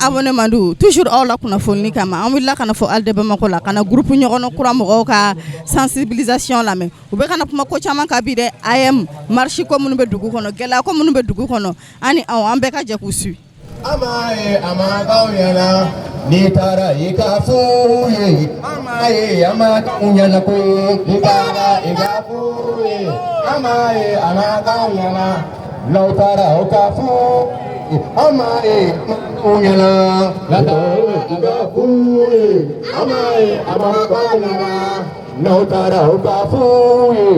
Abonné mandu toujours aw la kunnafoni kama, an wulila ka na fɔ ALDE Bamakɔ la, ka na groupe ɲɔgɔnna kura mɔgɔw ka sensibilisation lamɛn. U bɛ ka na kuma ko caman kan bi dɛ, AM marche ko minnu bɛ dugu kɔnɔ, gɛlɛya ko minnu bɛ dugu kɔnɔ, an ni aw, an bɛɛ ka jɛ k'u su. A ma ye a ma k'aw ɲɛna, n'i taara i ka f'u ye. A ma ye a ma k'aw ɲɛna koyi, n'i taara i ka f'u ye. A ma ye a ma k'aw ɲɛna, n'aw taara aw ka f'u ye. A ma ye a ma k'aw ɲɛna, n'a taara i ka f'u ye. A ma ye a ma k'aw ɲɛna, n'aw taara aw ka f'u ye.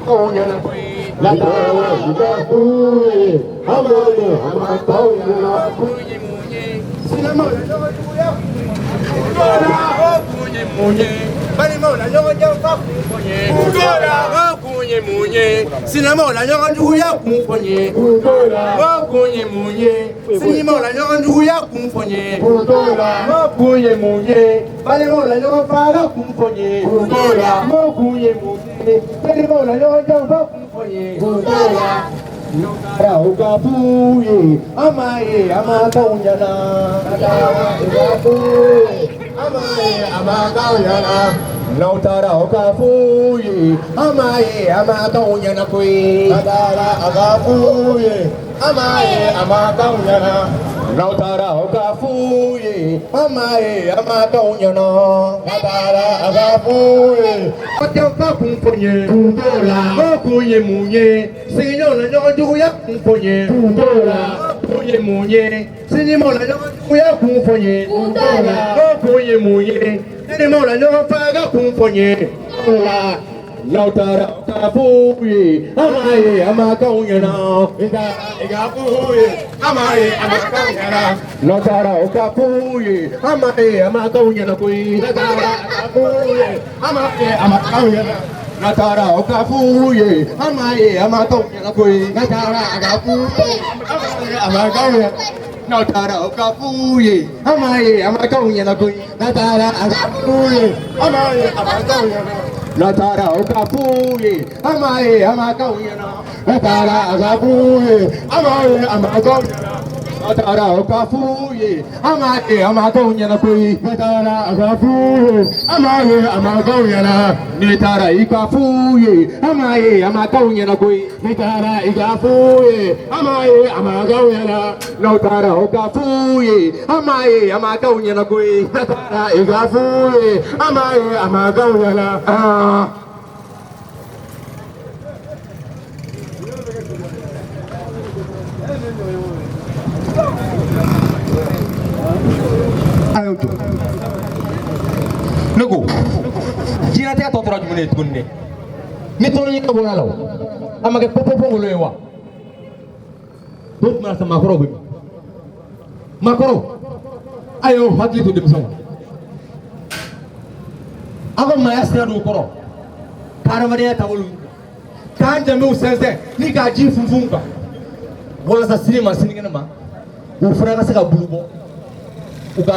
K'aw ɲɛna koyi, n'a taara i ka f'u ye. A ma ye a ma k'aw ɲɛna. Silamɛw la ɲɔgɔn juguya kun t'o la, o kun ye mun ye? Balimaw la ɲɔgɔn janfa kun fɔ n ye. Kun t'o la, o kun ye mun ye? Silamɛw la ɲɔgɔn juguya kun fɔ n ye. Kun t'o la, o kun ye mun ye? Sinimaw la ɲɔgɔn juguya kun fɔ n ye. Kun t'o la, o kun ye mun ye? Balimaw la ɲɔgɔn faga kun fɔ n ye. Kun t'o la, o kun ye mun ye? Terimaw la ɲɔgɔn janfa kun fɔ n ye. Kun t'o la. N'aw taara aw ka f'u ye. A ma ye a ma k'aw ɲɛna, n'a taara i ka f'u ye. A ma ye a ma k'aw ɲɛna, n'aw taara aw ka f'u ye. A ma ye a ma k'aw ɲɛna koyi, n'a taara aw ka f'u ye. A ma ye a ma k'aw ɲɛna, n'aw taara aw ka f'u ye. A ma ye a ma k'aw ɲɛna, n'a taara aw ka f'u ye. Janfa kun fɔ n ye. Kun t'o la, o kun ye mun ye? Sigiɲɔgɔnw la ɲɔgɔn juguya kun fɔ n ye. Kun t'o la, o kun ye mun ye? Sinimaw la ɲɔgɔn juguya kun fɔ n ye. Kun t'o la, o kun ye mun ye? Terimaw la ɲɔgɔn faga kun fɔ n ye. T'o la. N'aw taara aw ka f'u ye. A ma ye a ma k'aw ɲɛna, i taara i ka f'u ye. A ma ye a ma k'aw ɲɛna. N'aw taara aw ka f'u ye. A ma ye a ma k'aw ɲɛna koyi, n'a taara aw ka f'u ye. A ma ye a ma k'aw ɲɛna, n'a taara aw ka f'u ye. A ma ye a ma k'aw ɲɛna koyi, n'a taara aw ka f'u ye. A ma ye a ma k'aw ɲɛna, n'aw taara aw ka f'u ye. A ma ye a ma k'aw ɲɛna koyi, n'a taara aw ka f'u ye. A ma ye a ma k'aw ɲɛna. N'a taara aw ka f'u ye. A ma ye a ma k'aw ɲɛna, n'a taara aw ka f'u ye. A ma ye a ma k'aw ɲɛna, n'a taara aw ka f'u ye. A ma ye a ma k'aw ɲɛna koyi, n'a taara aw ka f'u ye. A ma ye a ma k'aw ɲɛna, n'i taara i ka f'u ye. A ma ye a ma k'aw ɲɛna koyi, n'i taara i ka f'u ye. A ma ye a ma k'aw ɲɛna, n'aw taara aw ka f'u ye. A ma ye a ma k'aw ɲɛna koyi, n'a taara i ka f'u ye. A ma ye a ma k'aw ɲɛna. Aa. A y'o jɔ. Ne ko diɲɛlatigɛ tɔ tora jumɛn ye tuguni dɛ? Ni tɔnɔ ɲɛ bɔra la, o a ma kɛ pɔpɔpɔngolo ye wa? O tuma sa, maakɔrɔw bɛ min? Maakɔrɔw, a y'aw hakili to denmisɛnw aw ka maaya sira don u kɔrɔ, ka adamadenya taabolo k'an danbew sɛnsɛn ni k'a ji funfun kan, walasa sini ma sinikɛnɛ ma u fana ka se ka bulu bɔ, u ka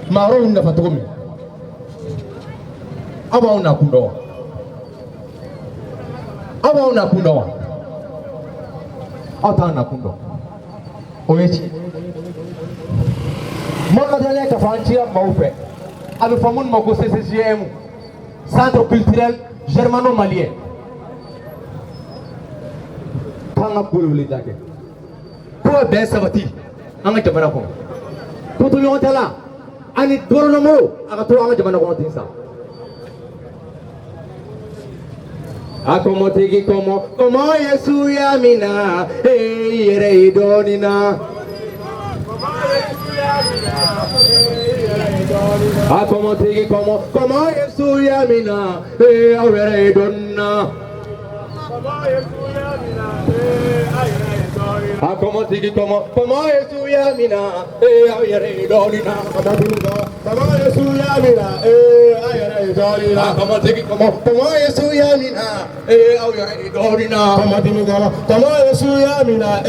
maakɔrɔw nafa cogo min. Aw b'aw nakun dɔn wa? Aw b'aw nakun dɔn wa? Aw t'aw nakun dɔn, o ye tiɲɛ. Mɔgɔdalen k'a fɔ an cira maaw fɛ, a bɛ fɔ minnu ma ko CCGM, Centre culturel germano-malien, k'an ka weleweleda kɛ ko ka bɛn sabati an ka jamana kɔnɔ, ko to ɲɔgɔn ta la ani dɔrɔnɔmɔrɔ a ka to an ka jamana kɔnɔ ten sa. A kɔmɔtigi kɔmɔ kɔmɔ ye suya min na, e yɛrɛ ye dɔɔnin na. A kɔmɔtigi kɔmɔ kɔmɔ ye suya min na, e aw yɛrɛ ye dɔɔnin na. A kɔmɔtigi kɔmɔ kɔmɔ ye suya min na, e aw yɛrɛ ye dɔɔnin na. Kɔmɔtigi kɔmɔ kɔmɔ ye suya min na, e aw yɛrɛ ye dɔɔnin na. Kɔmɔtigi kɔmɔ kɔmɔ ye suya min na, e aw yɛrɛ ye dɔɔnin na. Kɔmɔtigi kɔmɔ kɔmɔ ye suya min na, e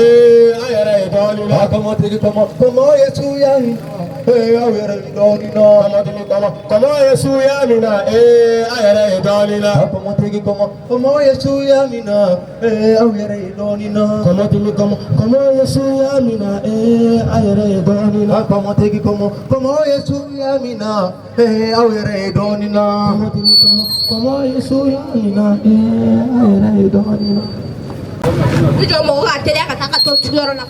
aw yɛrɛ ye dɔɔnin na. Kɔmɔtigi kɔmɔ kɔmɔ ye suya min na. ee aw yɛrɛ ye dɔɔnin na. Kɔmɔtigi kɔmɔ kɔmɔ ye suya min na ee a yɛrɛ ye dɔɔnin na. Kɔmɔtigi kɔmɔ kɔmɔ ye suya min na ee aw yɛrɛ ye dɔɔnin na. Kɔmɔtigi kɔmɔ kɔmɔ ye suya min na ee a yɛrɛ ye dɔɔnin na. Kɔmɔtigi kɔmɔ kɔmɔ ye suya min na ee aw yɛrɛ ye dɔɔnin na. Kɔmɔtigi kɔmɔ kɔmɔ ye suya min na ee a yɛrɛ ye dɔɔnin na. I jɔ mɔgɔ ka teliya ka taa ka tɔn yɔrɔ la.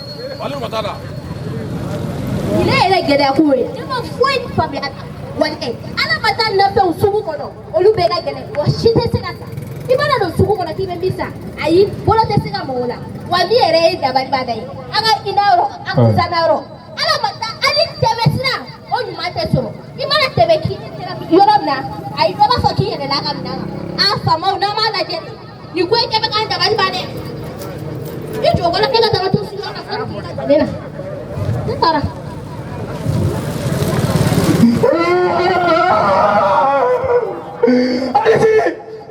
Nin yɛrɛ gɛlɛya ko ye. Ne ma foyi faamuya a la. Walayi ala ma taa nafɛnw sugu kɔnɔ olu bɛɛ ka gɛlɛn wa si tɛ se ka san. I mana don sugu kɔnɔ k'i bɛ min san ayi bolo tɛ se ka mɔgɔ la wa min yɛrɛ ye dabaliba ye an ka ina yɔrɔ an ka zanna yɔrɔ ala ma taa hali tɛmɛ sira o ɲuman tɛ sɔrɔ i mana tɛmɛ k'i yɔrɔ min na ayi dɔ b'a fɔ k'i yɛlɛla a ka minɛn kan an faamaw n'an m'a lajɛ nin ko in kɛ bɛ k'an dabali ban dɛ. I jɔ wala e ka taa to sigiyɔrɔ la fo k'i ka ne na ne taara. Allez-y.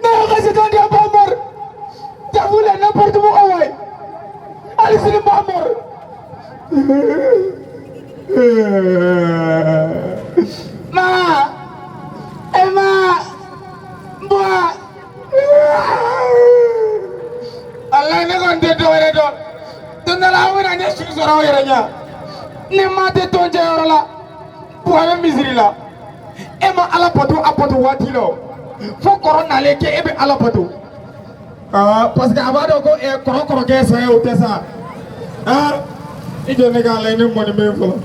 Non, restez dans des bombes. T'as voulu n'importe où, ouais. Allez-y, les bombes. Ma, Emma, moi. Allah ne kɔni tɛ dɔwɛrɛ dɔn. Don dɔ la aw bɛna ne su sɔrɔ aw yɛrɛ ɲɛ. Ne ma tɛ tɔn cɛ yɔrɔ la. Buwa bɛ misiri la. E ma Ala bato a bato waati la o. Fo kɔrɔ nalen k'e bɛ Ala bato. Parce que a b'a dɔn ko kɔrɔ kɔrɔkɛ ye saya ye o tɛ sa. I jɔ ne k'a lajɛ ne mɔni bɛ yen fɔlɔ.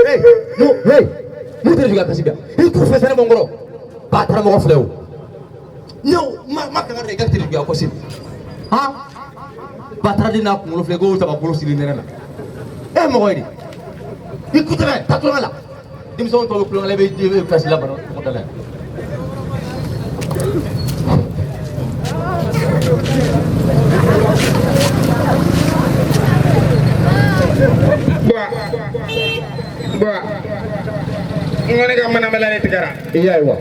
Hey, no, hey, mun tɛ jigin a kasi kan i k'u fɛsɛ ne mɔ n kɔrɔ ba taara mɔgɔ filɛ o ne ma kan ka i ka teri juguya kɔsi han ba taara den n'a kunkolo filɛ k'o taba bolo siri nɛnɛ la e mɔgɔ ye di i kutɛmɛ taa tulonkɛ la denmisɛnw tɔw bɛ tulonkɛ la i bɛ kasi la bana mɔgɔ da la yan. Buwa n ko ne ka manabila de tigɛra. I y'a ye wa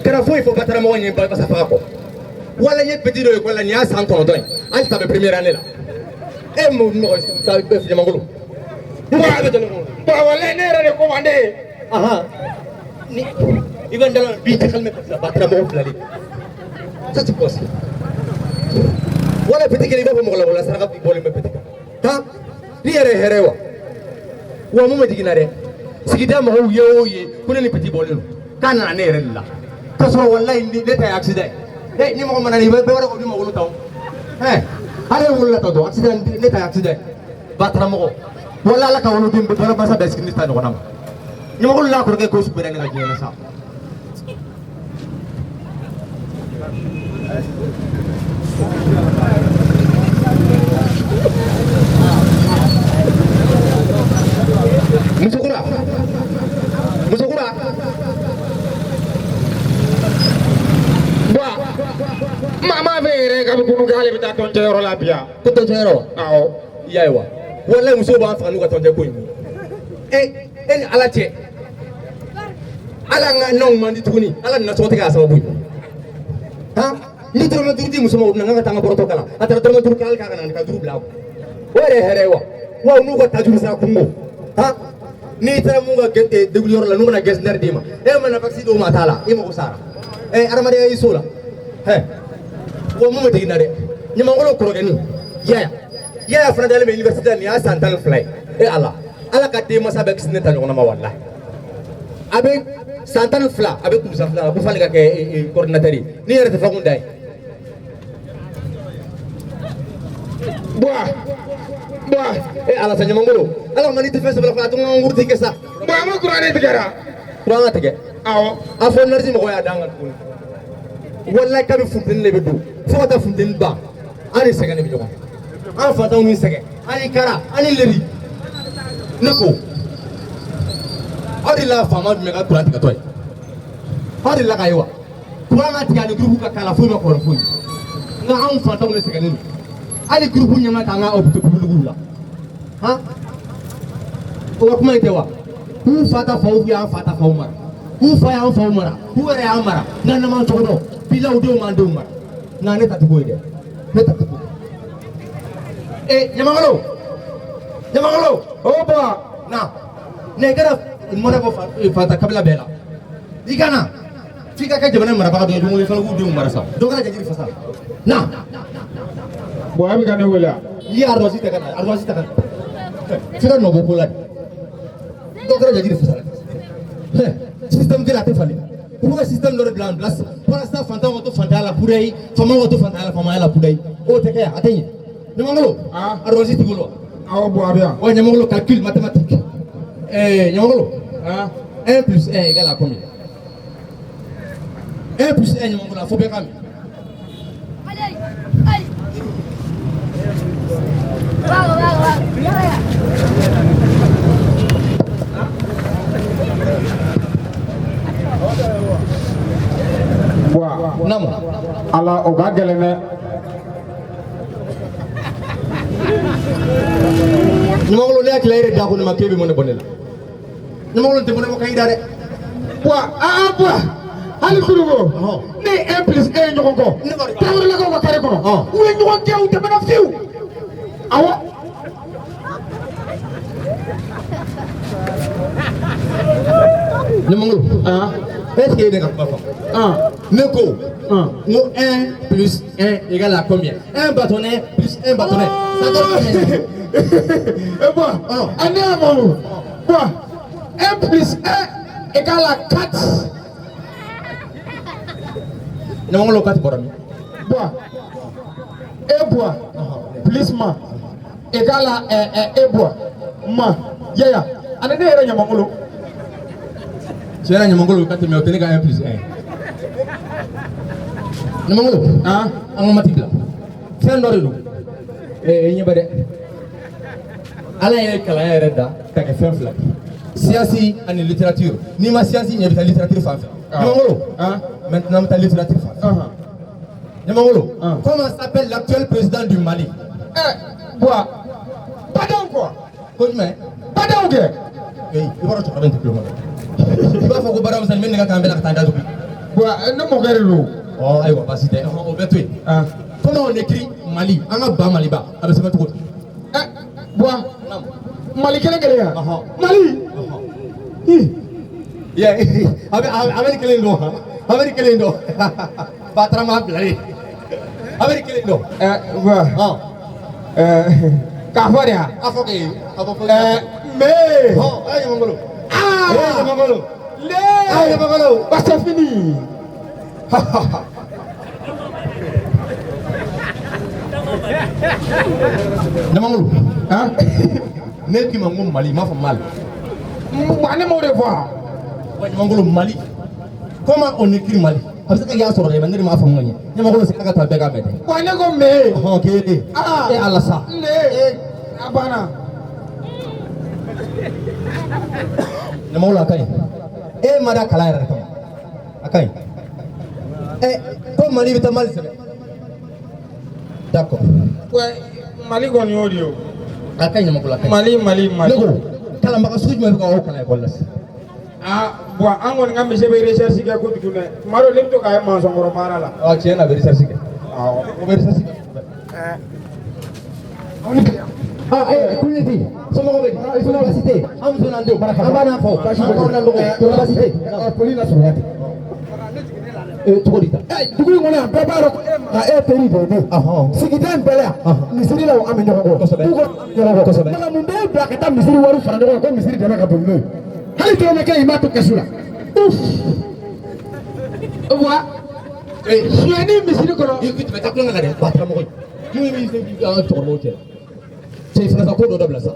kɛra foyi fɔ bataramɔgɔ ye basa faga kɔ wala n ye petit dɔ ye école la nin y'a san 9 ye hali sa bɛ première année la e mɔgɔ ɲamangolo. Buwa walayi ne yɛrɛ de ko man de ye. Ni i bɛ n dala bi tɛ kalime parce que bataramɔgɔ fila de ça c'est possible wala petit kelen i b'a fɔ mɔgɔ la wala saraka bɔlen bɛ petit kan han ni yɛrɛ ye hɛrɛ wa wa mun bɛ jigin na dɛ sigida mɔgɔw ye o ye ko ne ni petit bɔlen don k'a nana ne yɛrɛ de la k'a sɔrɔ walayi ne ta ye accident ye ni mɔgɔ mana na i bɛ bɛɛ b'a dɔn ko ne ma wolo ta o hali e wolola ta dɔn accident ne ta ye accident bataramɔgɔ wala ala ka woloden bɛɛ masa bɛɛ sigi ne ta ɲɔgɔnna ma ɲamangolo n'a kɔrɔkɛ ko sugu bɛɛ ne ka diɲɛ na sa. Musokura musokura Buwa maa fɛ yɛrɛ ka bɛ kunu k'ale bɛ taa tɔn cɛ yɔrɔ la bi yan. Ko tɔn cɛ yɔrɔ wa? Awɔ. I y'a ye wa walayi musow b'an faga n'u ka tɔn cɛ ko in ye e ni Ala cɛ ala an ka nanw man di tuguni ala nana sɔgɔ tigɛ a sababu ye han ni dɔrɔmɛ 5 di muso ma o bɛna n ka taa n ka bɔrɔtɔ kala a taara dɔrɔmɛ 5 kɛ hali k'a ka na ka 5 bila a kun o yɛrɛ ye hɛrɛ ye wa wa n'u ka tajuru sira kungo han n'i taara mun ka deguliyɔrɔ la n'u mana gɛsinɛri d'i ma e mana vaccin d'o ma a t'a la i mago sara adamadenya y'i so la wa mun bɛ degi na dɛ ɲamangolo kɔrɔkɛnin yaya yaya fana dalen bɛ université la nin y'a san 12 ye e ala ala ka denmansa bɛɛ kisi ne ta ɲɔgɔnna ma walahi a bɛ san 12 a bɛ kulusa fila la ko f'ale ka kɛ coordinateur ye ni yɛrɛ tɛ fakun da ye. Buwa Buwa e ala sa ɲamangolo ala ma n'i tɛ fɛn sɛbɛn fana a to n ka wuruti kɛ sa. Buwa an ka kuran de tigɛra. Kuran ka tigɛ. Awɔ. A fɔ nɛrisi mɔgɔw y'a d'an kan tuguni walayi kabi funteni de bɛ don fo ka taa funteni ban An ni sɛgɛn de bɛ ɲɔgɔn fɛ. An fatanw ni sɛgɛn, an ni kara, an ni lebi. Ne ko, aw de la faama jumɛn ka kuran tigɛtɔ ye? Aw de la ka ye wa? Kuran ka tigɛ ani groupe ka k'a la foyi ma kɔrɔ foyi. Nka anw fatanw de sɛgɛnnen don. Hali groupe ɲɛma t'an ka hôpitaux publics la. Han? O ka kuma in tɛ wa? K'u fa ta faw y'an fa ta faw mara. K'u fa y'an faw mara. K'u yɛrɛ y'an mara. Nka n'an m'an cogo dɔn, bilaw denw m'an denw mara. Nka ne ta tɛ k'o ye dɛ. Ne ta tɛ k'o ye. Ee Ɲamakolo! Ɲamakolo! O Buwa. Na. Ne kɛra mɔnɛ bɔ fata kabila bɛɛ la. I ka na. F'i ka kɛ jamana marabaga dɔ ye don i fana k'u denw mara sa. Dɔ kɛra jajiri fasa. Na. Buwa e bɛ ka ne wele wa? I ye ardoise ta ka na, ardoise ta ka na. F'i ka nɔ bɔ ko la de. Dɔ kɛra jajiri fasa la. Système kelen a tɛ falen. U bɛ ka système dɔ de bila en place walasa fantanw ka to fantanya la kudayi, faamaw ka to fantanya la faamaya la kudayi. O tɛ kɛ yan, a tɛ ɲɛ. Ɲamakolo. Ah. Ardoise t'i bolo wa? Awɔ Buwa a bɛ yan. Ouais, Ɲamakolo, calcul mathématique. Ɲamakolo. Ah. 1 plus 1 égale à combien? 1 plus 1 Ɲamakolo, a fɔ bɛɛ k'a mɛn. Buwa. Naamu. Ala o ka gɛlɛn dɛ. Ɲamakolo, ne hakili la e yɛrɛ da ko ne ma k'e bɛ mɔnɛ bɔ ne la. Ɲamakolo tɛ mɔnɛ bɔ ka i da dɛ. Buwa aa Buwa hali kuruko Ɔhɔn. ne ye 1 plus 1 ye ɲɔgɔn kɔ. Ne b'a dɔn. Tarawelelakaw ka kare kɔnɔ. Ɔn. U ye ɲɔgɔn gɛn u tɛmɛna fiyewu. Awɔ. Ɲamakolo. Ah. Est-ce que e ye ne ka kuma faamu? Ah. Ne ko. Ah. N ko 1 plus 1 égale à combien? 1 bâtonnet plus 1 bâtonnet. Ça donne combien? Eh Buwa. Ɔn. A ne y'a faamu. Buwa 1 plus 1 égale à 4. Ɲamakolo 4 bɔra min? Buwa. E Buwa plus ma égale à e Buwa ma yaya ani ne yɛrɛ Ɲamakolo. Tiɲɛ na Ɲamakolo 4 mais o tɛ ne ka 1 plus 1. Ɲamakolo. Ah. An ka mati bila. Fɛn dɔ de don. I ɲɛ bɛ dɛ. Ala ye kalan yɛrɛ da ka kɛ fɛn fila ye. Science ani littérature. N'i ma science ɲɛ i bɛ taa littérature fan fɛ. Ah. Ɲamakolo. Ah. Maintenant an bɛ taa littérature fan fɛ. Ɔhɔn. Ɲamakolo. Ah. Comment s'appelle l'actuel président du Mali? Buwa badenw kɔ. Ko jumɛn? Badenw kɛ. Ee i b'a dɔn cɛkɔrɔba in tɛ tulo kɔnɔ. I b'a fɔ ko baara misɛnnin n bɛ nɛgɛ k'an bɛɛ la ka taa n datugu. Buwa ne mɔkɛ de don. Ɔ ayiwa baasi tɛ. O bɛɛ to yen. Ah. Comment on écrit Mali? An ka ba Maliba a bɛ sɛbɛn cogo di? Buwa Mali kelen kelen yan. Ɔhɔn. Mali. Hi. Yeah, a bɛ a bɛ nin kelen dɔn a bɛ nin kelen dɔn Batarama bilalen a bɛ nin kelen dɔn. Buwa. Ɔn. K'a fɔ de yan. A fɔ kɛ a fɔ fɔ. Mais. Ɔn a ye Ɲamakolo. Ah. Ee Ɲamakolo. Le. A ye Ɲamakolo. Bah, c'est fini. Ɲamakolo. Hein? Ne k'i ma n ko Mali n m'a fɔ Mali. Buwa ne m'o de fɔ wa. Wa Ɲamakolo Mali. Comment on écrit Mali? A bɛ se ka y'a sɔrɔ dɛ mais ne de m'a faamu ka ɲɛ. Ɲamakolo segin ka taa bɛɛ k'a mɛn dɛ. Buwa ne ko mais. Ɔhɔn kelen. Ah. E Ala sa. Le. A banna. Ɲamakolo a ka ɲi. E ma da kalan yɛrɛ de kama. A ka ɲi. Ko Mali bɛ taa Mali sɛbɛn. D'accord. Buwa Mali kɔni y'o de ye o. A ka ɲi Ɲamakolo a ka ɲi. Mali Mali Mali. Ne ko kalanbaga sugu jumɛn bɛ k'aw kalan ekɔli la sisan? Ah Buwa an kɔni ka misi bɛ recherche kɛ kojugu dɛ. Tuma dɔ ne bɛ to k'a ye maçon baara la. Ɔ tiɲɛ na a bɛ recherche kɛ. Awɔ. O bɛ recherche kɛ. Ah Kuɲɛti somɔgɔw bɛ di? Baasi tɛ yen. An muso n'an denw. An b'a n'a fɔ. An baw n'an dɔgɔw. Baasi tɛ yen. Foli la sɔrɔ ten. Cogo di tan? Dugu in kɔnɔ yan bɛɛ b'a dɔn ko e ma e teri de ye ne ye. Ɔhɔn. Sigida in bɛɛ la yan misiri la an bɛ ɲɔgɔn kɔ. Kosɛbɛ. Du kɔnɔ an bɛ ɲɔgɔn kɔ. Kosɛbɛ. Nka mun b'e bila ka taa misiri wari fara ɲɔgɔn kan ko misiri dɛmɛ ka bon n'o ye? Hali dɔrɔmɛ kelen i m'a to kɛsu la. Buwa. Sonyani misiri kɔnɔ. I tɛmɛ taa kulonkɛ la dɛ. Bataramɔgɔ ye. Mun b'i se an ka cɛkɔrɔbaw cɛ la? Cɛ i fana ka ko dɔ dabila sa.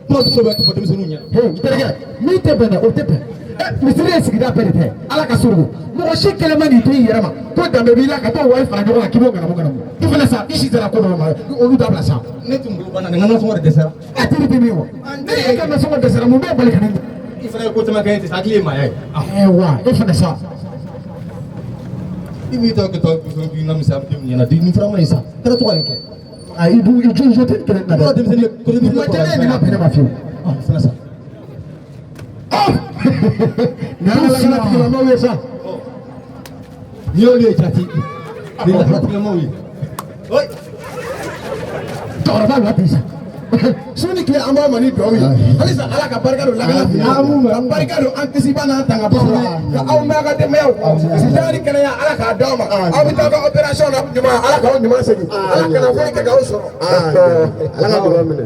Kuma sugu dɔ bɛ fɔ denmisɛnninw ɲɛna. N terikɛ min tɛ bɛn dɛ o tɛ bɛn. Misiri ye sigida bɛɛ de tɛ Ala ka so don mɔgɔ si kɛlɛ ma n'i to i yɛrɛ ma ko danbe b'i la ka t'o wari fara ɲɔgɔn kan k'i b'o ŋanamu ŋanamu i fana sa i si sera ko dɔ ma olu dabila sa. Ne tun bolo banna nin ka nasɔngɔ de dɛsɛra. A teri tɛ min wa ne ye ka nasɔngɔ dɛsɛra mun b'e bali ka ne ɲɛ. I fana ye ko caman kɛ ten hakili ye maaya ye. Ayiwa e fana sa. I b'i tɔ kɛ tɔ k'i na misɛnya min ɲɛna nin fana ma ɲi sa kɛra to ka nin kɛ. Ayi du i jo tɛ kelen na dɛ. Denmisɛnnin nin ma jɛ ne ye nin ma bɛn ne ma fiyewu. Ah fana sa. Nin y'an ka lakana tigilamaaw ye sa. Nin y'olu ye jati. Nin lakana tigilamaaw ye. Cɛkɔrɔba la bi sa. Su ni tile an b'aw ma ni dugawu ye halisa Ala ka barika don lakana ka barika don an kisiba n'an tangabaw la ka aw mɛn aw ka denbayaw sijan ni kɛnɛya Ala k'a d'aw ma aw bɛ taa aw ka opération na ɲuman Ala k'aw ɲuman segin Ala kana foyi kɛ k'aw sɔrɔ. Ala ka dugawu minɛ.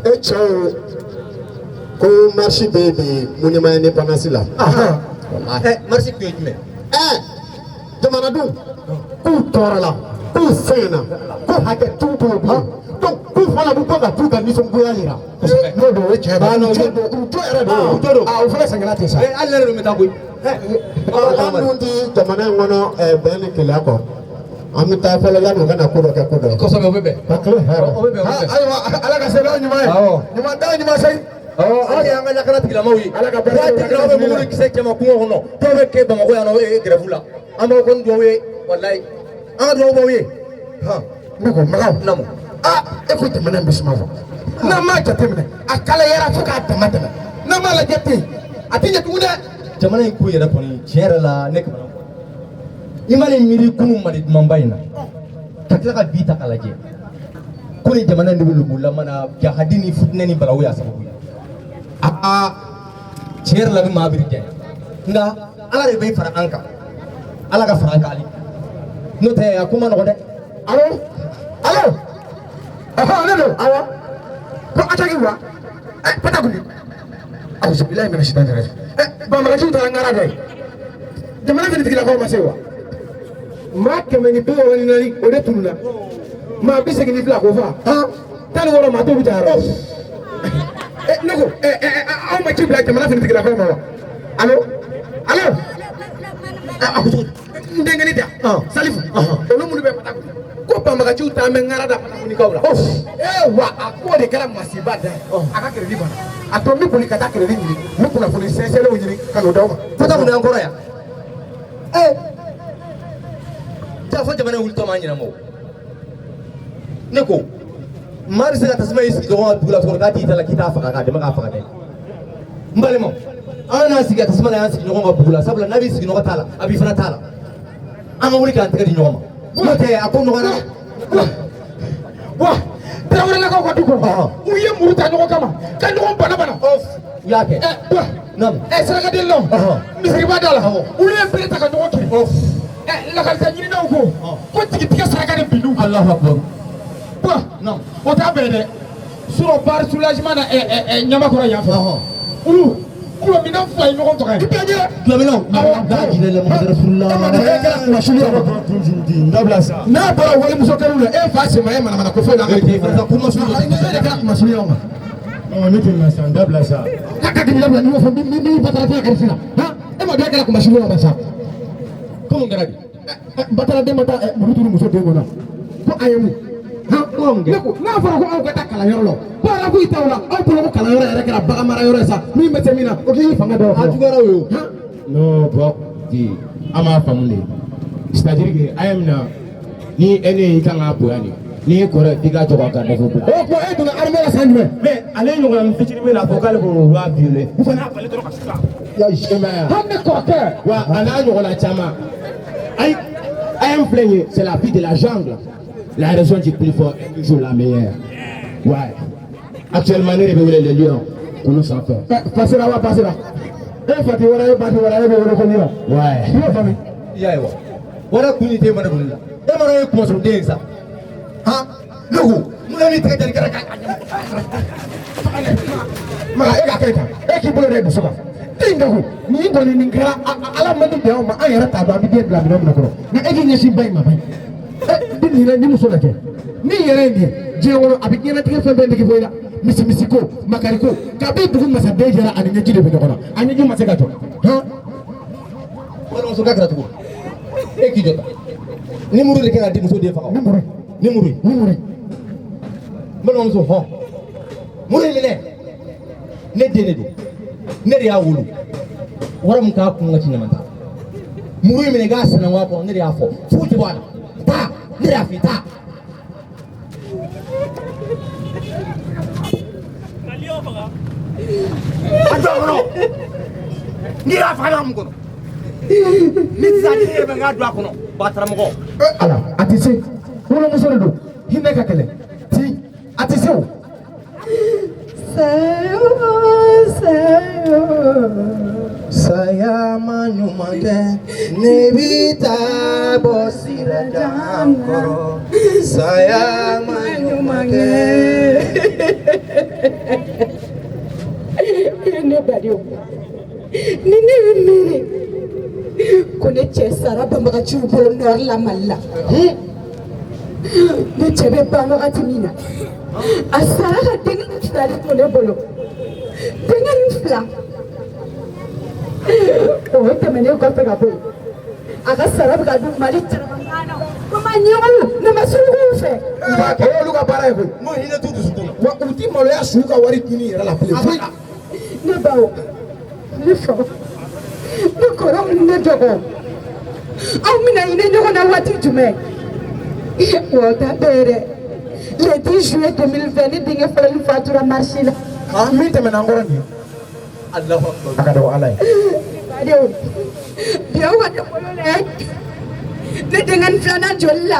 E cɛw ko marche bɛ bi monument indépendance la. Marche kun ye jumɛn? Jamanadenw k'u tɔɔrɔ la k'u sɛgɛnna ko hakɛ t'u bolo bilen. Donc k'u fana bɛ bɔ ka t'u ka nisɔngoya yira. N'o don o ye tiɲɛ ye. U jo yɛrɛ don. U jo don. O fana sɛgɛnna ten sa. Hali ne yɛrɛ dun bɛ taa koyi. An dun ti jamana in kɔnɔ bɛn ni keleya kɔ. An bɛ taa fɔlɔ yanni u ka na ko dɔ kɛ ko dɔ ye. Kosɛbɛ o bɛ bɛn. Ka tile hɛrɛ. O bɛ bɛn o bɛ bɛn. Ayiwa Ala ka se n'aw ɲuman ye. Ɲuman da ɲuman segin. Aw y'an ka lakana tigilamaaw ye. Ala ka barika don tigilamaaw bɛ mugu ni kisɛ cɛma kungo kɔnɔ. Dɔw bɛ kɛ Bamakɔ yan nɔ grève la. An b'aw kɔni dugawu ye walayi. An ka dugawu b'aw ye. Ne ko Magaw. Naamu. E ko jamana in bɛ suma fɔ. N'an m'a jateminɛ a kalayara fo k'a dama tɛmɛ. N'an m'a lajɛ ten a tɛ ɲɛ tugun dɛ. Jamana in ko yɛrɛ kɔni tiɲɛ yɛrɛ la ne kamana. I mana miiri kunun Mali dumanba in na ka tila ka bi ta k'a lajɛ ko ni jamana in de bɛ lomolama na jahadi ni futinɛ ni balawu y'a sababu ye. Aa tiɲɛ yɛrɛ la bɛ maa biri janya nka Ala de bɛ fara an kan Ala ka fara an kan hali n'o tɛ a ko ma nɔgɔn dɛ. Alo alo ɔhɔn ne don awɔ ko attaque wa Patagouni awuzubilayi mina sitani rajim banbagaciw taara ŋara dɔ ye jamana finitigilakaw ma se wa maa 164 o de tununna maa 82 k'o fa 16 maa t'olu ta yɔrɔ. Ne ko aw ma ci bila jamana finitigilakaw ma wa alo alo a ko cogo di n denkɛnin da Salifu olu minnu bɛ Patagouni ko banbagaciw taa bɛ ŋara da Patagounikaw la wa a k'o de kɛra masiba dan ye a ka crédit banna a tɔ n bɛ boli ka taa crédit ɲini n bɛ kunnafoni sɛnsɛnlenw ɲini ka n'o d'aw ma. Patagouni an kɔrɔ yan jaa fɔ jamana in wulitɔ ma ɲɛnama o ne ko maa bɛ se ka tasuma y'i sigi ɲɔgɔn ka dugu la cogo min k'a t'i ta la k'i t'a faga k'a dɛmɛ k'a faga dɛ n balimaw an n'a sigi ka tasuma la y'an sigi ɲɔgɔn ka bugu la sabula n'a b'i sigi ɲɔgɔn t'a la a b'i fana t'a la an ka wuli k'an tɛgɛ di ɲɔgɔn ma n'o tɛ a ko nɔgɔyara. Wa Tarawelelakaw ka du kɔnɔ u ye muru ta ɲɔgɔn kama ka ɲɔgɔn bana bana. U y'a kɛ. Sarakadelilaw misiriba da la olu ye bere ta ka ɲɔgɔn kiri. Lakalita ɲininaw ko ko jigitigɛ saraka de bin'u kan. Alahu akibaru. O t'a bɛn dɛ surɔ baari soulagement na Ɲamakɔrɔ yan fɛ olu minɛn fila ye ɲɔgɔn faga ye. Dulɔminɛw. N'a bɔra walimuso kɛlenw na e fa sema e manamana ko foyi la. E de kɛra kumasuli ye o ma. Ne tɛ na sa n dabila sa. K'a ka k'i dabila n'i y'o fɔ min batara tɛ kɛrɛfɛ la e ma dɔn e kɛra kumasuli ye o ma sa. Ko mun kɛra bi? Batara den ma taa muru turu muso den kɔnɔ ko a ye mun. Ne ko n'a fɔra ko aw ka taa kalanyɔrɔ la ko arabu y'i t'aw la aw bolo ko kalanyɔrɔ yɛrɛ kɛra bagan mara yɔrɔ ye sa min bɛ se min na o k'i fanga dɔn. A juguyara o ye o. Non bon an m'a faamu de c'est à dire que an ye min na ni e ne y'i kan k'a bonya de n'i ye kɔrɔ ye f'i ka jɔ ka garde fo bila. O tuma e donna armée la san jumɛn? Mais ale ɲɔgɔnna fitinin bɛ n'a fɔ k'ale k'o loi violer u fana y'a bali dɔrɔn ka se ka. Ya jamais. Hali ne kɔrɔkɛ. Wa a n'a ɲɔgɔnna caman ayi a ye filɛ nin ye c'est la vie de la jungle. La raison du plus fort est toujours la meilleure. Ouais. Actuellement, ne de bɛ wele le lion. Kulu sanfɛ. Fasira wa basira. E fati wɛrɛ e bati wɛrɛ e bɛ wele ko lion. Ouais. I y'o faamu. I y'a ye wa? Wara kun tɛ mana doni la. E mana ye kumasulu den ye sa. Han? Ne ko mun na n'i tɛgɛ jali kɛra k'a ɲɛ. Maga e k'a kɛ tan. E k'i bolo da i dusu kan. Den ka ko nin kɔni nin kɛra Ala man di bɛn anw ma an yɛrɛ t'a dɔn an bɛ den bila minɛn min kɔnɔ. Nka e k'i ɲɛsin ba in ma ba in. Ni nin yɛrɛ ni muso lajɛ ni yɛrɛ ye nin ye diɲɛ kɔnɔ a bɛ diɲɛlatigɛ fɛn bɛɛ nege bɔ i la misimisiko makariko kabi dugu masaden jɛra ani ɲɛji de bɛ ɲɔgɔn na a ɲɛji ma se ka jɔ han. Balimamuso k'a kɛra cogo di? E k'i jɔ tan ni muru de kɛ ka di muso den faga Ni muru. Ni muru ye. Ni muru. N balimamuso hɔn muru in minɛ ne den de don ne de y'a wolo wara min k'a kun ka ci ɲama ta muru in minɛ i k'a sɛnɛngu a kɔnɔ ne de y'a fɔ foyi tɛ bɔ a la taa ne de y'a f'i ye taa. A jɔ kɔnɔ n'i y'a faga yɔrɔ min kɔnɔ ni sisan ne yɛrɛ bɛ n k'a don a kɔnɔ bataramɔgɔ. Ala a tɛ se wolomuso de don hinɛ ka gɛlɛn ti a tɛ se o. Sayo sayo. Saya ma ɲuman kɛ ne bi taa bɔ sira jan kɔrɔ saya ma ɲuman kɛ. Ne badenw ni ne bɛ miiri ko ne cɛ sara banbagaciw bolo nɔri la Mali la ne cɛ bɛ ban wagati min na a sara ka denkɛ fila de to ne bolo denkɛ fila o tɛmɛnen kɔfɛ ka bɔ yen a ka sara bɛ ka dun Mali jamana na ko ma ɲɛgɛnw ne ma surukuw fɛ. O y'olu ka baara ye koyi. N ko hinɛ t'u dusukun na. Wa u ti maloya su ka wari dunni yɛrɛ la bilen foyi. Ne baw ne fa ne kɔrɔ ne dɔgɔ aw bɛna hinɛ ɲɔgɔn na waati jumɛn wa o t'a bɛɛ ye dɛ le 10 juillet 2020 ne denkɛ fɔlɔ ni fatura marché la. Min tɛmɛna an kɔrɔ nin ye. Alahu akbar. A ka dɔgɔ Ala ye. Badenw bi aw ka ne bolo dɛ ne denkɛ ni filanan joli la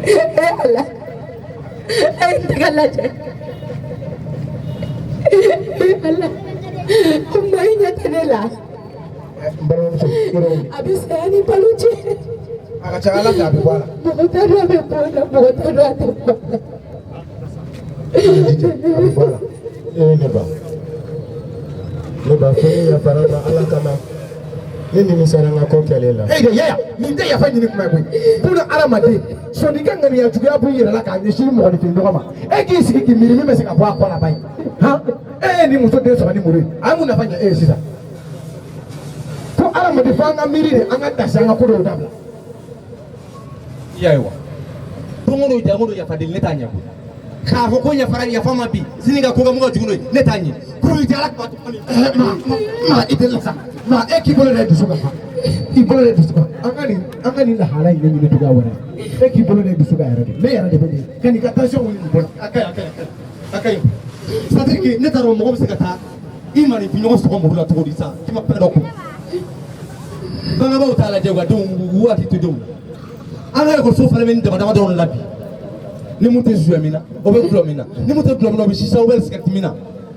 e Ala e ye n tɛgɛ lajɛ e Ala maa i ɲɛ tɛ ne la. N balimamuso yɔrɔ A bɛ saya ni balo cɛ. A ka ca Ala fɛ a bɛ bɔ a la. Mɔgɔ t'a dɔn a bɛ bɔ a la mɔgɔ t'a dɔn a tɛ bɔ a la. A bɛ bɔ a la. Ee ne ba ne ba fo ne yafara ma Ala kama ne nimisara n ka ko kɛlen la. E de yaya nin tɛ yafa ɲini kuma ye koyi buna hadamaden sɔnni ka ŋaniya juguya b'i yɛrɛ la k'a ɲɛsin mɔgɔninfin ɲɔgɔn ma e k'i sigi k'i miiri min bɛ se ka bɔ a kɔ la ba ye han e ye nin muso den saba ni muru ye a ye mun nafa ɲɛ e ye sisan fo hadamaden fo an ka miiri de an ka dasi an ka ko dɔw dabila. I y'a ye wa don o don jango don yafa deli ne t'a ɲɛ koyi k'a fɔ ko yafara yafa ma bi sini ka ko kɛ mun ka jugu n'o ye ne t'a ɲɛ kuru tɛ Ala kuma tuguni. Ma ma i tɛ lasa ma e k'i bolo da i dusu kan i bolo da i dusu kan an ka nin lahala in ɲɛɲini cogoya wɛrɛ e k'i bolo da i dusu kan yɛrɛ de ne yɛrɛ de bɛ nin ka n'i ka tension wuli nin bolo. A ka ɲi a ka ɲi a ka ɲi c'est à dire que ne t'a dɔn mɔgɔ bɛ se ka taa i maaninfin ɲɔgɔn sɔgɔ muru la cogo di sa k'i ma fɛn dɔ kun bangebaaw t'a lajɛ u ka denw u hakili to denw na an ka ekɔliso fana bɛ nin dama dama dɔrɔn de la bi ni mun tɛ zuwɛ min na o bɛ gulɔ min na ni mun tɛ gulɔ min na o bɛ sisa o bɛ sigɛriti min na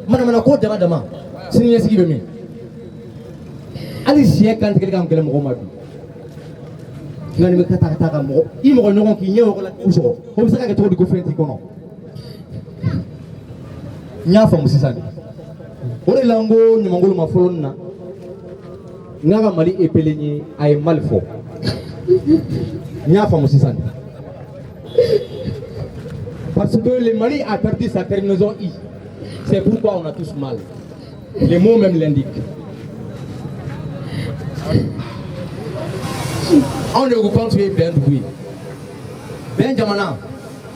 manamana ko dama dama sini ɲɛsigi bɛ min hali siɲɛ kantigɛli ka gɛlɛn mɔgɔw ma bi nka nin bɛ ka taa ka taa ka mɔgɔ i mɔgɔ ɲɔgɔn k'i ɲɛ o la k'u sɔgɔ o bɛ se ka kɛ cogo di ko fɛn t'i kɔnɔ n y'a faamu sisan de o de la n ko ɲamangolo ma fɔlɔ nin na n k'a ka Mali epele n ye a ye Mali fɔ n y'a faamu sisan de parce que le Mali a perdu sa terminaison I. C'est pourquoi on a tous mal. Les mots même l'indiquent. Anw de ko k'anw tun ye bɛn dugu ye bɛn jamana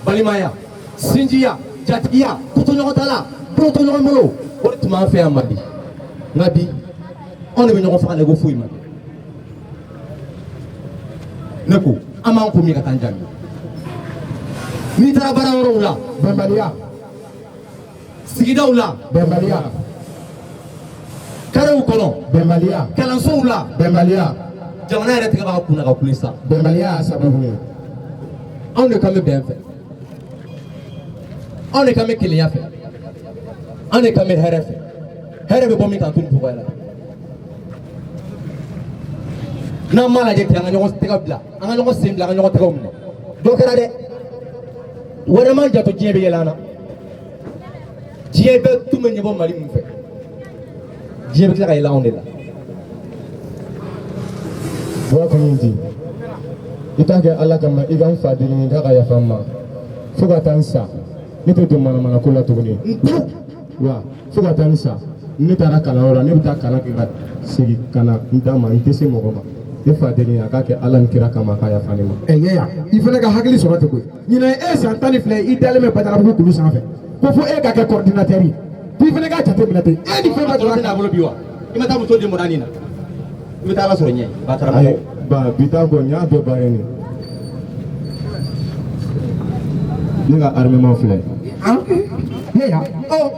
balimaya sinjiya jatigiya kotoɲɔgɔntala bolo to ɲɔgɔn bolo o de tun b'an fɛ yan Mali nka bi anw de bɛ ɲɔgɔn faga la ko foyi ma kɛ ne ko an b'an ko min ka taa an jaabi n'i taara baara yɔrɔw la bɛnbaliya sigidaw la bɛnbaliya karew kɔnɔ bɛnbaliya kalansow la bɛnbaliya jamana yɛrɛ tɛgɛ b'a kun na ka kule sa bɛnbaliya y'a sababu ye. Anw de kan bɛ bɛn fɛ anw de kan bɛ kelenya fɛ anw de kan bɛ hɛrɛ fɛ hɛrɛ bɛ bɔ min kan tun cogoya la n'an m'a lajɛ ten an ka ɲɔgɔn tɛgɛ bila an ka ɲɔgɔn sen bila an ka ɲɔgɔn tɛgɛw minɛ dɔ kɛra dɛ wɛrɛ man janto diɲɛ bɛ yɛlɛ an na diɲɛ bɛɛ tun bɛ ɲɛbɔ Mali min fɛ diɲɛ bɛ tila ka yɛlɛ anw de la. Buwa Community i t'a kɛ Ala kama i ka n fa deli k'a ka yafa n ma fo ka taa n sa Ne tɛ don manamana ko la tuguni. Wa fo ka taa ni sa, ne taara kalanyɔrɔ la, ne bɛ taa kalan kɛ ka segin ka na n d'a ma, n tɛ se mɔgɔ ma. Ne fa deli a k'a kɛ Ala ni kira kama, a ka yafa ne ma. Ɛ Yeya, i fana ka hakili sɔrɔ ten koyi. Ɲinɛ e san 12 ye, i dalen bɛ Badalabugu kulu sanfɛ ko fo e ka kɛ coordinateur ye, k'i fana k'a jateminɛ ten, e ni fɛn bɛɛ donna t'a bolo bi wa? I ma taa muso den mɔnna nin na, i bɛ taa Ala sɔrɔ ɲɛ ba karamɔgɔ. Ba bi taa kɔ, n y'a bɛɛ baara nin. Ne ka armement filɛ. Yeya, o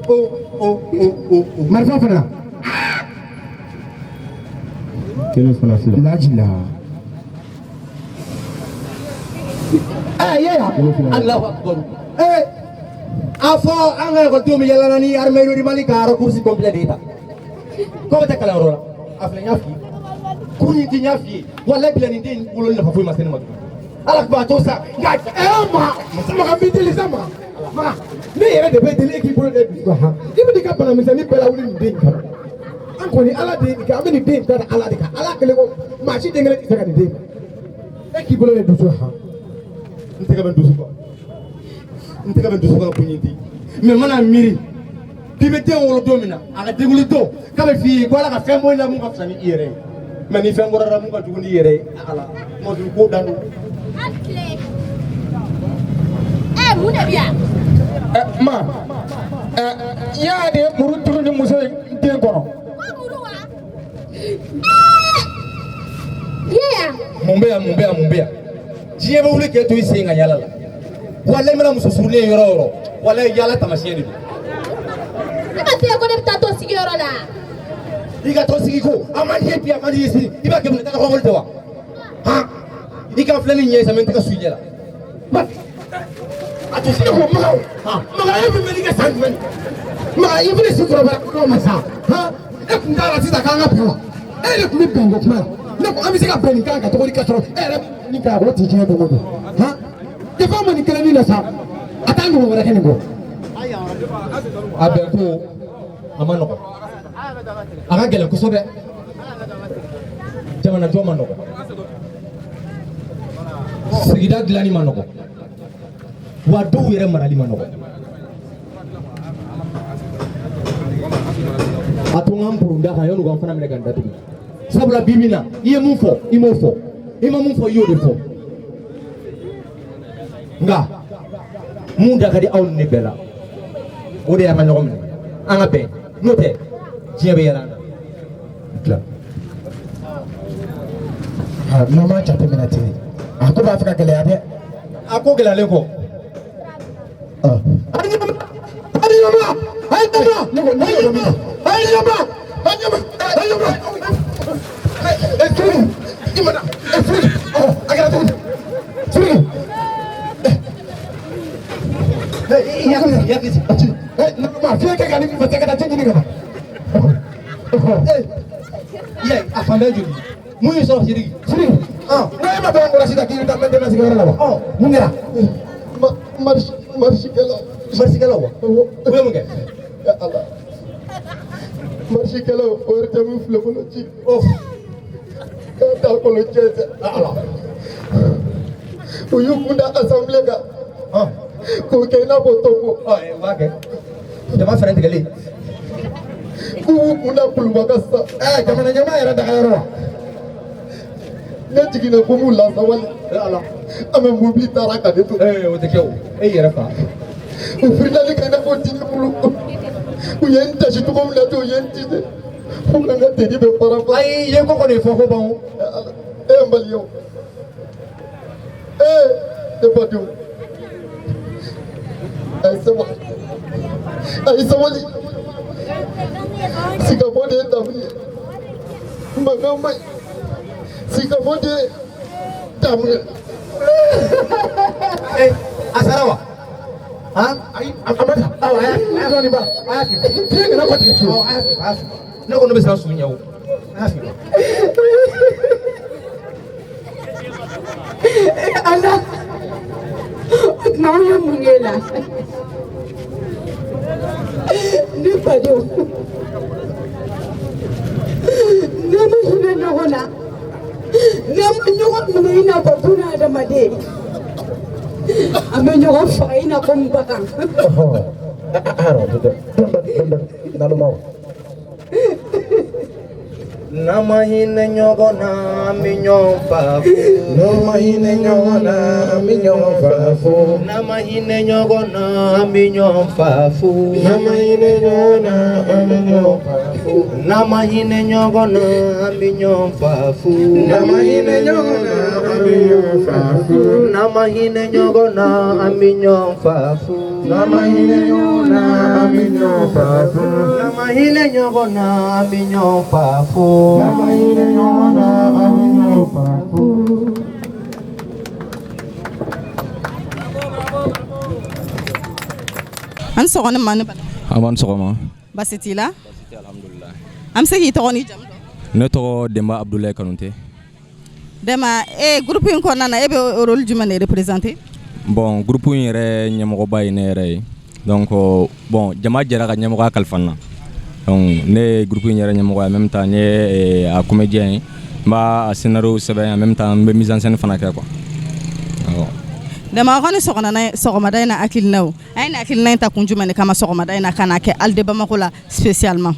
o o o o marifa fana. Kelen fana filɛ. Lajila. Ɛ Yeya. Allahu akbar. A fɔ an ka ekɔlidenw bɛ yala ni armée du Mali ka raccourci complet de ye tan. K'aw bɛ taa kalanyɔrɔ la, a filɛ n y'a f'i ye. Kun in tɛ n y'a f'i ye, walayi bila nin den wololi nafa foyi ma se ne ma tuguni. Ala tun b'a to sa nka. Ɛ ma Maga, n b'i deli sa, Maga. Maga, ne yɛrɛ de bɛ deli e k'i bolo da dusu kan han. I bɛ n'i ka banamisɛnnin bɛɛ lawuli nin den in kama. An kɔni Ala de ye nin kɛ, an bɛ nin den in ta da Ala de kan. Ala kelen ko maa si den kelen tɛ se ka nin den ma. E k'i bolo da dusu kan han. N tɛgɛ bɛ n dusu kan. N tɛgɛ bɛ n dusu kan kun in ti. Mais n mana miiri k'i bɛ den wolo don min na, a ka denwuli don k'a bɛ f'i ye ko Ala ka fɛn bɔ i la mun ka fisa ni i yɛrɛ ye. Mais ni fɛn bɔra la mun ka jugu n'i yɛrɛ ye, Ala mɔduru ko dan don. Ɛ mun de bɛ yan? Ɛ ma, ɛ y'a de muru turu ni muso in den kɔnɔ. Ko muru wa? Yeya. Mun bɛ yan, mun bɛ yan, mun bɛ yan? Diɲɛ bɛ wuli k'e to i sen kan yala la. Walayi i mana muso surunnen ye yɔrɔ o yɔrɔ, walayi yala taamasiyɛn de don. Ne ma f'i ye ko ne bɛ taa tɔn sigiyɔrɔ la. I ka tɔn sigi ko a man di ye bi, a man di ye sini, i b'a kɛ mun ye? Taa ka kɔngɔli tɛ wa? Han, i ka filɛ ni ɲɛ ye sa, mɛ n tɛ ka su i ɲɛ la. A tɛ se ko Maga, Maga e bɛ mɛnni kɛ san jumɛn? Maga i fana si kɔrɔbaya ko dɔw ma sa han, e tun t'a la sisan k'an ka bɛn wa? E de tun bɛ bɛn ko kuma la. Ne ko an bɛ se ka bɛn nin kan ka cogo di ka sɔrɔ e yɛrɛ nin kan o ti diɲɛ don o don han? Defa ma nin kelen na sa, a t'a ɲɔgɔn wɛrɛ kɛ nin kɔ. A bɛn ko a ma nɔgɔn, a ka gɛlɛn kosɛbɛ, jamana jɔ ma nɔgɔn, sigida dilanni ma nɔgɔn, wa dɔw yɛrɛ marali ma nɔgɔn. A to n ka n poron da kan yanni u ka n fana minɛ ka n datugu, sabula bi bi in na i ye mun fɔ i m'o fɔ, i ma mun fɔ i y'o de fɔ. Nka mun da ka di aw ni ne bɛɛ la, o de y'an ka ɲɔgɔn minɛ, an ka bɛn, n'o tɛ diɲɛ bɛ yɛlɛ an na. Tila. N'an m'a jateminɛ ten, a ko b'a fɛ ka gɛlɛya dɛ. A ko gɛlɛyalen kɔ. A ye ɲama, a ye ɲama, a ye ɲama, ne ko ne yɛrɛ min na, a ye ɲama, a ye ɲama, a ye ɲama. Ɛ Siriki, i ma na, ɛ Siriki, ɔ a kɛra cogo di? Siriki. Ɛ i hakili sigi, i hakili sigi. Ɛ ma fiɲɛ kɛ ka ni fasa ka taa ci ɲini ka na. I y'a ye a fan bɛɛ joli? Mun y'i sɔrɔ Siriki? Siriki, n'o e ma bɔ an kɔrɔ sisan k'i bɛ taa maintenant sigiyɔrɔ la wa? Mun kɛra? Marisikɛlaw. Marisikɛlaw wa? U ye mun kɛ? Ala. Marisikɛlaw o yɛrɛ tɛ min filɛ kɔnɔ ci. K'a t'a kɔnɔ cɛ tɛ. Ala. U y'u kun da assemblée kan. K'o kɛ i n'a fɔ tɔnko. U b'a kɛ. Jama fɛrɛ tigɛlen. K'u b'u kun da kuluba kan sisan. Ɛ jamana ɲɛmaa yɛrɛ dagayɔrɔ wa? Ne jiginna ko m'u lasawale. Ala. An bɛ mobili taara ka ne to. O tɛ kɛ o. E yɛrɛ fa. U firinali kɛ i n'a fɔ diinɛ bolo. U ye n tasi cogo min na ten, u ye n ci ten. Fo ka n ka teni bɛɛ fara fara. Ayi, i ye ko kɔni fɔ ko ban o. Ala, e n balimaw. Ee ne badenw. A ye sabali. A ye sabali. Sigafɔ de ye damu ye. Mankan man ɲi. Sigafɔ de ye damu ye. A sara wa? Han? Ayi, a ma sa. Awɔ, a y'a Dɔɔnin ba. A y'a fi. Fiɲɛ kana kɔ tigɛ fiyewu. Awɔ, a y'a fi, a y'a fi. Ne kɔni bɛ siran su ɲɛ o. A y'a fi. Ala, o tuma anw ye mun k'e la? Ne badenw, ne ma hinɛ ɲɔgɔn na, ne ma ɲɔgɔn minɛ i n'a fɔ buna adamaden. An bɛ ɲɔgɔn faga i n'a fɔ bagan. Nalomaw. N'an ma hinɛ ɲɔgɔn na, an bɛ ɲɔgɔn fa fu. N'an ma hinɛ ɲɔgɔn na, an bɛ ɲɔgɔn fa fu. N'an ma hinɛ ɲɔgɔn na, an bɛ ɲɔgɔn fa fu. N'an ma hinɛ ɲɔgɔn na, an bɛ ɲɔgɔn fa fu. N'an ma hinɛ ɲɔgɔn na, an bɛ ɲɔgɔn fa fu. N'an ma hinɛ ɲɔgɔn na, an bɛ ɲɔgɔn fa fu. N'an ma hinɛ ɲɔgɔn na, an bɛ ɲɔgɔn fa fu. N'an ma hinɛ ɲɔgɔn na, an bɛ ɲɔgɔn fa fu. N'an ma hinɛ ɲɔgɔn na, an bɛ ɲɔgɔn fa fu. N'an ma hinɛ ɲɔgɔn na, an bɛ ɲɔgɔn fa fu. An sɔgɔma ma ne bala. An b'an sɔgɔma. Basi t'i la? An bɛ se k'i tɔgɔ n'i jamu dɔn? Ne tɔgɔ Denba Abudulayi Kanute. Denba, e groupe in kɔnɔna na, e bɛ rôle jumɛn de représenter? Bon, groupe in yɛrɛ ɲɛmɔgɔba ye ne yɛrɛ ye. Donc bon, jama jɛra ka ɲɛmɔgɔya kalifa n na. Donc ne ye groupe in yɛrɛ ɲɛmɔgɔ ye, en même temps n ye a comédien ye. N b'a scénario sɛbɛn, en même temps n bɛ mise en scène fana kɛ quoi. Awɔ. Dɛmɛ, aw ka ni sɔgɔmada in na hakilinaw, a ye nin hakilina in ta kun jumɛn de kama sɔgɔmada in na ka na kɛ ALDE Bamako la spécialement?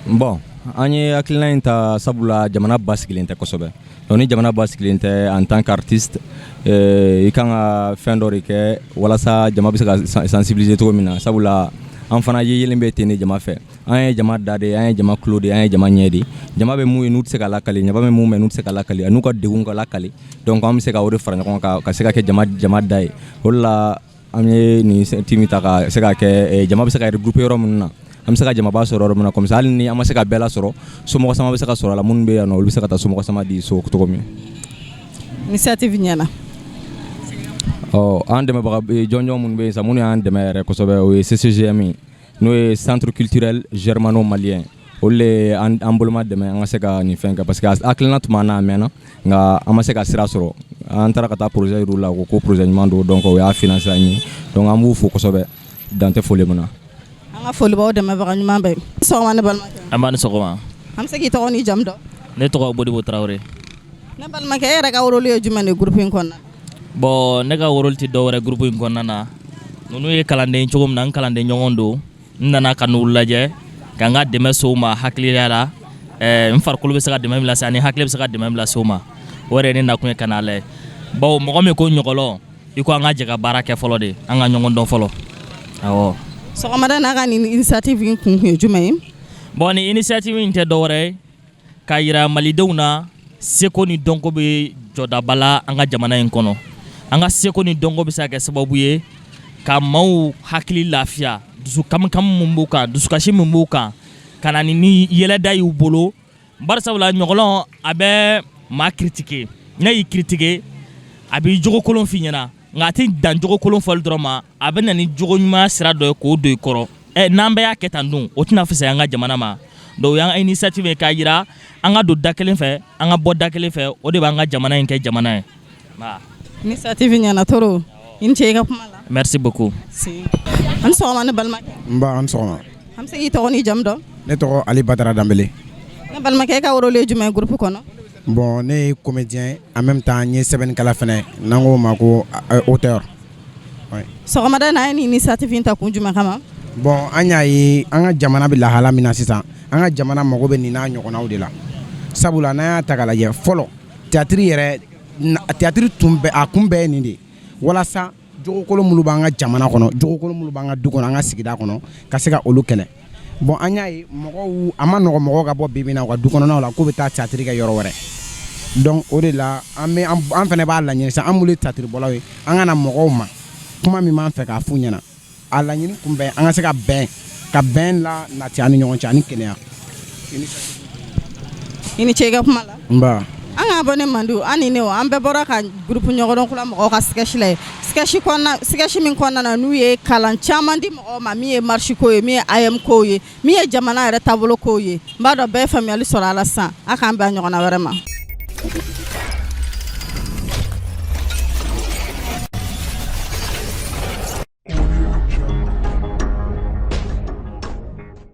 Bon, an ye hakilina in ta sabula jamana basigilen tɛ kosɛbɛ. Donc ni jamana basigilen tɛ, en tant qu'artiste, i kan ka fɛn dɔ de kɛ walasa jama bɛ se ka sensibiliser cogo min na, sabula an fana ye yelen bɛ ten de jama fɛ. An ye jama da de, an ye jama tulo de, an ye jama ɲɛ de. Jama bɛ mun ye n'u tɛ se ka lakali, jama bɛ mun mɛn n'u tɛ se ka lakali, n'u ka degun ka lakali. Donc an bɛ se ka o de fara ɲɔgɔn kan ka se ka kɛ jama da ye. O de la an ye nin team ta ka se ka kɛ jama bɛ se ka regrouper yɔrɔ minnu na, an bɛ se ka jamaba sɔrɔ yɔrɔ min na, comme ça hali ni an ma se ka bɛɛ lasɔrɔ, somɔgɔ sama bɛ se ka sɔrɔ a la. Minnu bɛ yan nɔ, olu bɛ se ka taa somɔgɔ sama di so cogo min. Initiative ɲɛna. Ɔ, an dɛmɛbaga jɔnjɔn minnu bɛ yen sa, minnu y'an dɛmɛ yɛrɛ kosɛbɛ, o ye CCGM ye, n'o ye Centre culturel germano malien. Olu de ye an boloma dɛmɛ an ka se ka nin fɛn kɛ, parce que hakilina tun b'an na a mɛnna, nka an ma se ka sira sɔrɔ. An taara ka taa projet yir'u la, ko projet ɲuman don, donc o y'a financer an ye. Donc an b'u fo kosɛbɛ, dan tɛ foli min na. An ka foli b'aw dɛmɛbaga ɲuman bɛɛ. Sɔgɔma ne balimakɛ. An b'a ni sɔgɔma. An bɛ se k'i tɔgɔ n'i jamu dɔn? Ne tɔgɔ Bodibo Tarawele. Ne balimakɛ, e yɛrɛ ka rôle ye jumɛn de groupe in kɔnɔna? Bon, ne ka rôle tɛ dɔwɛrɛ groupe in kɔnɔna na. Ninnu ye kalanden cogo min na, n kalanden ɲɔgɔn don. N nana ka n'u lajɛ ka n ka dɛmɛ s'u ma hakiliya la. N farikolo bɛ se ka dɛmɛ min lase ani hakili bɛ se ka dɛmɛ min lase u ma, o yɛrɛ ye ne nakun ye ka n'a lajɛ. Bawo mɔgɔ min ko ɲɔgɔlɔn, i ko an ka jɛ ka baara kɛ fɔlɔ de, an ka ɲɔgɔn dɔn fɔlɔ. Awɔ. Sɔgɔmada n'a ka nin initiative in kun ye jumɛn ye? Bon, nin initiative in tɛ dɔwɛrɛ ye k'a yira malidenw na seko ni dɔnko bɛ jɔdaba la an ka jamana in kɔnɔ. An ka seko ni dɔnko bɛ se ka kɛ sababu ye ka maaw hakili lafiya, dusu kamikami min b'u kan, dusukasi min b'u kan, ka na ni yɛlɛda y'u bolo. Bari sabula ɲɔgɔlɔn a bɛ maa critiquer, n'a y'i critiquer a b'i jogo kolon f'i ɲɛna, nka a tɛ dan jogo kolon fɔli dɔrɔn ma, a bɛ na ni jogo ɲuman sira dɔ ye k'o don i kɔrɔ. N'an bɛɛ y'a kɛ tan dun, o tɛna fisaya an ka jamana ma. Donc o y'an initiative ye k'a yira an ka don da kelen fɛ, an ka bɔ da kelen fɛ, o de b'an ka jamana in kɛ jamana ye. Initiative ɲɛna Toro, i ni ce i ka kuma la. Merci beaucoup. An ni sɔgɔma ne balimakɛ. Nba, an ni sɔgɔma. An bɛ se k'i tɔgɔ n'i jamu dɔn? Ne tɔgɔ Ali Badara Danbele. Ne balimakɛ, e ka rôle ye jumɛn ye groupe kɔnɔ? Bon, ne ye comédien, en même temps n ye sɛbɛnnikɛla fɛnɛ, n'an k'o ma ko auteur. Sɔgɔmada in na, an ye nin initiative in ta kun jumɛn kama? Bon, an y'a ye an ka jamana bɛ lahala min na sisan, an ka jamana mago bɛ nin n'a ɲɔgɔnnaw de la. Sabula n'an y'a ta k'a lajɛ fɔlɔ, théâtre yɛrɛ, théâtre tun bɛ a kun bɛɛ ye nin de ye, walasa jogokolon minnu b'an ka jamana kɔnɔ, jogokolon minnu b'an ka du kɔnɔ, an ka sigida kɔnɔ, ka se ka olu kɛlɛ. Bon, an y'a ye mɔgɔw a ma nɔgɔ mɔgɔw ka bɔ bi bi in na u ka du kɔnɔnaw la k'u bɛ taa théâtre kɛ yɔrɔ wɛrɛ. Donc o de la an bɛ an fana b'a laɲini sisan, an minnu ye théâtre bɔlaw ye, an ka na mɔgɔw ma kuma min b'an fɛ k'a f'u ɲɛna. A laɲini kun bɛɛ an ka se ka bɛn, ka bɛn la nati an ni ɲɔgɔn cɛ ani kelenya. I ni ce i ka kuma la. Nba. An ka abonné mandiw, an ni ne o, an bɛɛ bɔra ka groupe ɲɔgɔndɔn kura mɔgɔw ka sketch lajɛ. Sketch kɔnɔna, sketch min kɔnɔna na n'u ye kalan caman di mɔgɔw ma, min ye marche ko ye, min ye AEEM ko ye, min ye jamana yɛrɛ taabolo ko ye. N b'a dɔn bɛɛ ye faamuyali sɔrɔ a la sisan. A k'an bɛn a ɲɔgɔnna wɛrɛ ma.